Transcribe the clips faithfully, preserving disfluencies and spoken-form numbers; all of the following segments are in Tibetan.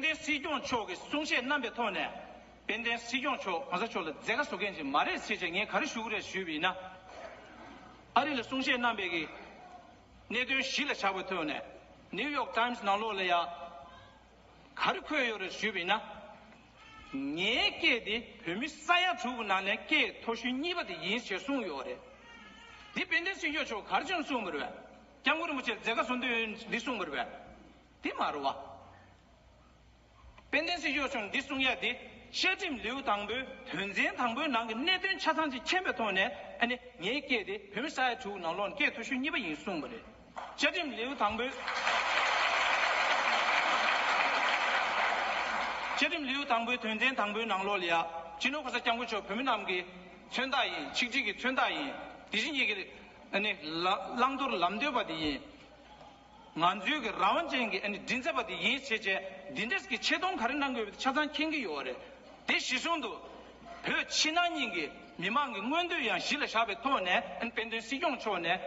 དཔལ་ལྡན་སྲིད་སྐྱོང་མཆོག་གིས་གསུང་བཤད་གནང་པའི་ཐོག་ནས། དཔལ་ལྡན་སྲིད་སྐྱོང་མཆོག་གོང་ས་མཆོག་ལ་མཛད་དཀའ་བཟོ་མཁན་ཅིག་མ་རེད་ཟེར་བྱས་ངས་ག་རེ་ཞུ་གི་རེད་ཞུས་པ་ཡིན་ན། ཨ་རི་ལ་གསུང་བཤད་གནང་པའི་གི་གནད་དོན་གཞི་ལ་བཞག་པའི་ཐོག་ནས། ནིའུ་ཡོག་ཊའིམ་སི་ནང་ལོགས་ལ་ཡ་ག་རེ་འཁོད་ཡོད་རེད་ཞུས་པ་ཡིན་ན། ངའི་སྐད་དེ་བོད་མི་ས་ཡ་དྲུག་གི་ནང་ནས་སྐད་མཐོ་ཤོས་གཉིས་པ་དེ་ཡིན་ཞེས་གསུངས་ཡོད་རེད། འདི་དཔལ་ལྡན་སྲིད་སྐྱོང་མཆོག་ག་རེ་བྱུང་གསུངས་པ་རེད། སྐྱབས་མགོན་རིན་པོ་ཆེ་མཛད་དཀའ་བཟོ་འདོད་ཡོད་འདི་གསུངས་པ་རེད། དེ་མ་རེད་བ། དཔལ་ལྡན་སྲིད་སྐྱོང་མཆོག་འདི་གསུང་ཡ་དེ་བཅའ་ཁྲིམས་ལེའུ་དང་པོའི་དོན་ཚན་དང་པོའི་ནང་གི་གནད་དོན་ཆ་ཚང་ཅིག་མཁྱེན་པའི་ཐོག་ནས། ཨ་ནི་ངའི་སྐད་དེ་བོད་མི་ས་ཡ་དྲུག་ནང་ལོགས་ནས་སྐད་མཐོ་ཤོས་གཉིས་པ་ཡིན་གསུངས་པ་རེད། བཅའ་ཁྲིམས་ལེའུ་དང་པོའི། བཅའ་ཁྲིམས་ལེའུ་དང་པོའི་དོན་ཚན་དང་པོའི་ནང་ལོགས་ལ་ཡ། སྤྱི་ནོར་གོང་ས་སྐྱབས་མགོན་མཆོག་བོད་མི་རྣམས་ཀྱི་མཚོན་རྟགས་ཡིན། ཆིག་སྒྲིལ་གྱི་མཚོན་རྟགས་ཡིན། དེ་བཞིན་ཉིད་ཀྱི་ཨ་ནི་ལ་བླང་དོར་ལམ་སྟོན་པ་དེ་ཡིན། ང་ཚོའི་གི་རང་དབང་ཅན་གྱི་ཨ་ནི་མགྲིན་ཚབ་པ་དེ་ཡིན་ཞེས་བྱས། འདི་འདྲས་ཀྱི་ཆེ་མཐོང་ག་རེ་གནང་དགོས་པ་དེ་ཆ་ཚང་མཁྱེན་གྱི་ཡོད་རེད། དེ་གཞི་བཟུང་དུ་བོད་ཕྱི་ནང་གཉིས་ཀྱི་མི་མང་གི་མངོན་འདོད་ཡང་གཞི་ལ་བཞག་པའི་ཐོག་ནས། ཨ་ནི་དཔལ་ལྡན་སྲིད་སྐྱོང་མཆོག་ནས་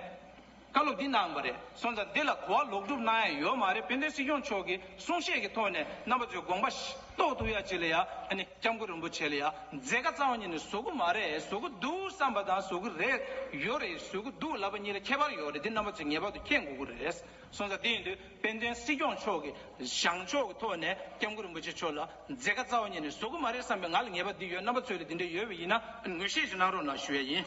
བཀའ་སློབ་འདི་གནང་བ་རེད། སོང་ཙང་འདི་ལ་གོ་བ་ལོག་སྒྲུབ་གནང་ཡ་ཡོད་མ་རེད། དཔལ་ལྡན་སྲིད་སྐྱོང་མཆོག་གི་གསུང་བཤད་ཀྱི་ཐོག་ནས་རྣམ་པ་ཚོས་དགོངས་པ་རྟོགས་ཐུབ་ཡ་ཅིག་ལ་ཡ། ཨ་ནི་སྐྱབས་མགོན་རིན་པོ་ཆེ་ལ་ཡ་མཛད་དཀའ་རྩ་བ་ཉིད་ནས་བཟོ་གི་མ་རེད། བཟོ་གི་འདུག་བསམ་པ་དང་བཟོ་གི་རེད། ཡོད་རེད། བཟོ་གི་འདུག་ལབ་པ་གཉིས་ལ་ཁྱད་པར་ཡོད་རེད། འདི་རྣམ་པ་ཚོས་ངེས་པར་དུ་མཁྱེན་དགོས་ཀྱི་རེད། སོང་ཙང་དེ་ཡིན་དུས་དཔལ་ལྡན་སྲིད་སྐྱོང་མཆོག་གི་བཞེངས་ཕྱོགས་ཀྱི་ཐོག་ནས་སྐྱབས་མགོན་རིན་པོ་ཆེ་མཆོག་ལ་མཛད་དཀའ་རྩ་བ་ཉིད་ནས་བཟོ་གི་མ་རེད་བསམ་པའི་ང་ལ་ངེས་པ་འདི་ཡོད། རྣམ་པ་ཚོས་ལ་འདི་འདྲ་ཡོད་པ་ཡིན་ན་ངོས་བཞེས་ཅིག་གནང་རོགས་གནང་ཞུ་ཡ་ཡིན།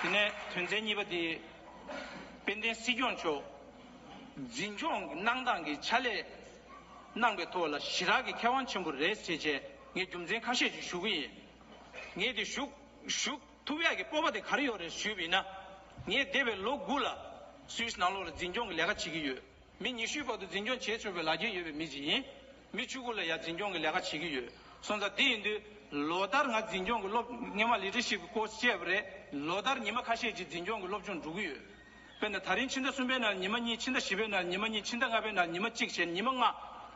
དེ་ནས་དོན་ཚན་གཉིས་པ་དེ། དཔལ་ལྡན་སྲིད་སྐྱོང་མཆོག་འཛིན་སྐྱོང་གི་གནང་སྟངས་ཀྱི་ཕྱག་ལས་གནང་པའི་ཐོག་ལ་ཞེ་དྲག་གི་མཁས་དབང་ཆེན་པོ་རེད་ཟེར་བྱས་ངས་རྒྱུ་མཚན་ཁ་ཤས་ཅིག་ཞུ་གི་ཡིན། ངས་དེ་ཞུ་ཞུ་ཐུབ་ཡག་གི་སྤོབས་པ་དེ་ག་རེ་ཡོད་རེད་ཞུས་པ་ཡིན་ན། ངས་འདས་པའི་ལོ་དགུ་ལ་སུད་སི་ནང་ལོགས་ལ་འཛིན་སྐྱོང་གི་ལས་ཀ་བྱེད་ཀྱི་ཡོད། མི་ཉི་ཤུའི་བར་དུ་འཛིན་སྐྱོང་བྱེད་ཆོག་པའི་ལག་འཁྱེར་ཡོད་པའི་མི་ཅིག་ཡིན། མི་བཅུ་དགུ་ལ་ཡང་འཛིན་སྐྱོང་གི་ལས་ཀ་བྱེད་ཀྱི་ཡོད། སོང་ཙང་དེ་ཡིན་དུས་ལོ་ལྟར་ང་འཛིན་སྐྱོང་གི་སློབ་སྔོན་མ་ལི་ཌར་ཤིབ་ཀྱི་ཀོར་སི་བྱས་པ་རེད། ལོ་ལྟར་ཉི་མ་ཁ་ཤས་ཅིག་འཛིན་སྐྱོང་གི་སློབ་སྦྱོང་འགྲོ་གི་ཡོད། དཔེར་ན་ད་རིང་ཕྱི་ཟླ་གསུམ་པའི་ནང་ཉི་མ་གཉིས། ཕྱི་ཟླ་བཞི་པའི་ནང་ཉི་མ་གཉིས། ཕྱི་ཟླ་ལྔ་པའི་ནང་ཉི་མ་གཅིག་བྱས། ཉི་མ་ལྔ་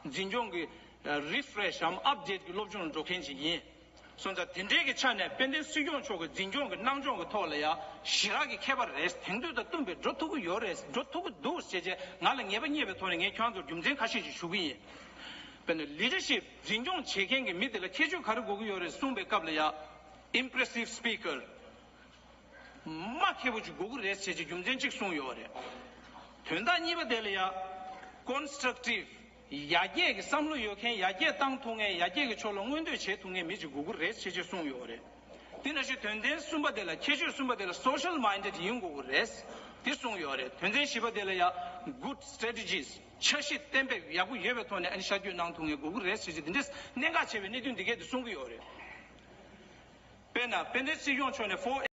འཛིན་སྐྱོང་གི་རི་ཕི་རེ་ཤི་འམ་ཨབ་ཌེ་ཊི་གི་སློབ་སྦྱོང་ལ་འགྲོ་མཁན་ཅིག་ཡིན། སོང་ཙང་དེ་འདྲའི་གི་ཆ་ནས་དཔལ་ལྡན་སྲིད་སྐྱོང་མཆོག་གི་འཛིན་སྐྱོང་གི་གནང་སྐྱོང་གི་ཐོག་ལ་ཡང་ཞེ་དྲག་གི་ཁྱད་པར་རེད། དེང་དུས་དང་བསྟུན་པའི་འགྲོ་ཐུབ་ཀྱི་ཡོད་རེད། འགྲོ་ཐུབ་ཀྱི་འདུག་ཟེར་བྱས་ང་ལ་ངེས་པ་རྙེད་པའི་ཐོག་ནས་ངས་ཁྱེད་རང་ཚོར་རྒྱུ་མཚན་ཁ་ཤས་ཤིག་ཞུ་གི་ཡིན། དཔེར་ན་ལི་ཌར་ཤིབ་འཛིན་སྐྱོང་བྱེད་མཁན་གྱི་མི་དེ་ལ་ཁྱད་ཆོས་ག་རེ་དགོས་ཀྱི་ཡོད་རེད་གསུངས་པའི་སྐབས་ལ་ཡང་། ཨིམ་པི་རེ་སིབ་སི་པི་ཀར། མ་མཁས་པོ་ཅིག་དགོས་ཀྱི་རེད་ཟེར་གྱི་རྒྱུ་མཚན་གཅིག་གསུངས་ཡོད་རེད། དོན་དག་གཉིས་པ་དེ་ལ་ཡ། ཀོན་སི་ཊྲག་ཊིབ། ཡར་རྒྱས་ཀྱི་བསམ་བློ་ཡོད་མཁན། ཡར་རྒྱས་བཏང་ཐུབ་མཁན། ཡར་རྒྱས་ཀྱི་ཕྱོགས་ལ་མངོན་འདོད་བྱེད་ཐུབ་མཁན་མི་ཅིག་དགོས་ཀྱི་རེད་ཟེར་གྱི་གསུངས་ཡོད་རེད། དེ་ནང་བཞིན་དོན་ཚན་གསུམ་པ་དེ་ལ། ཁྱད་ཆོས་གསུམ་པ་དེ་ལ་སོ་ཤལ་མའིན་ཌེཌ་ཡིན་དགོས་ཀྱི་རེད། དེ་གསུངས་ཡོད་རེད། དོན་ཚན་བཞི་པ་དེ་ལ་ཡ། གུཌ་སི་ཊྲེ་ཊི་ཇིས། འཆར་གཞི་གཏན་འབེབས་ཡག་པོ་ཡོད་པའི་ཐོག་ནས་ཨ་ནི་ཤར་བསྐྱོད་གནང་ཐུབ་མཁན་དགོས་ཀྱི་རེད་ཟེར་གྱི་འདི་འདྲས་གནད་འགག་ཆེ་བའི་གནད་དོན་འདི་གས་དེ་གསུང་གི་ཡོད་རེད། དཔེར་ན་དཔལ་ལྡན་སྲིད་སྐྱོང་མཆོག་ནས་ཕོར